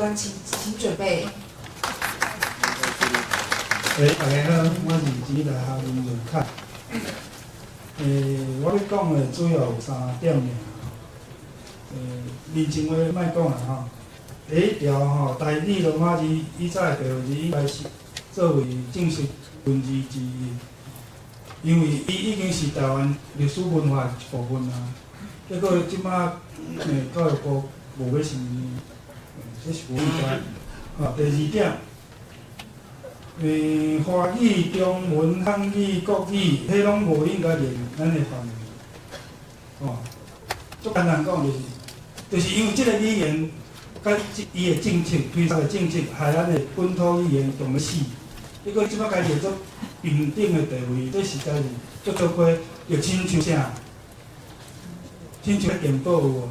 端，請準備。欸，大家好，我是前大學林潤凱。我欲講的主要有三點爾。面前話莫講啦吼。第一條吼，台語羅馬字以早的白話字應該是作為正式文字之一，因為伊已經是台灣歷史文化的一部分啊。結果這馬教育部無欲承認，這是無應該。吼，第二點。華語、中文、漢語、國語，彼攏無應該列入咱的範圍。哦，足簡單講就是，就是因為這个語言，佮伊的政策推的政策，害咱的本土語言當欲死。結果這擺共列做平等的地位，這實在是足糟糕。就親像啥？親像健保有無？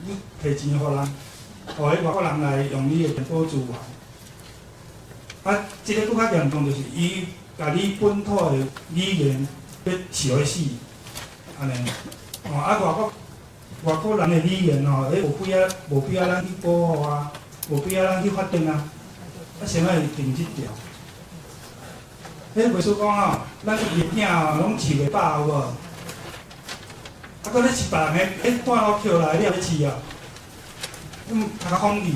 你提錢予人，予彼外國人來用你的健保資源。啊，這个閣較嚴重，就是伊共你本土的語言欲飼予死，按呢。哦，啊，外國人的語言吼，彼無必要咱去保護啊，無必要咱去發展啊，啊，啥物會定這條？彼袂輸講吼，咱伊的囝吼攏飼袂飽有無？啊，閣咧飼別人的，彼半路捡來你也欲飼啊？咁較諷刺，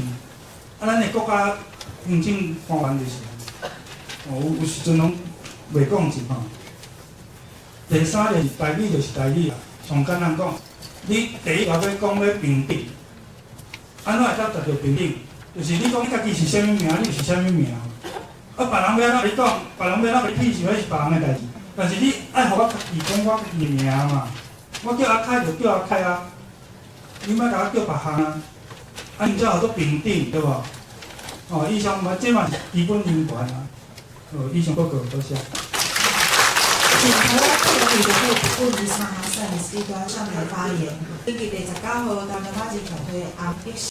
啊，咱的國家行政官員就是，哦，有時陣攏袂講真吼。第三就是台語就是台語啊，上簡單講，你第一條欲講欲平等，按怎會當達到平等？就是你講你家己是啥物名，你就是啥物名。啊，別人欲按怎共你講，別人欲按怎共你鄙視，彼是別人的代誌。但是你愛予我家己講我家己的名嘛。我叫阿凱就叫阿凱啊，你莫共我叫別項啊。按呢才號做平等，對無？哦，以上嘛，這嘛是基本人權啊。哦，以上報告多謝。請台灣自由議會部長哈森史端上台發言。根據第19號台灣馬字協會洪碧。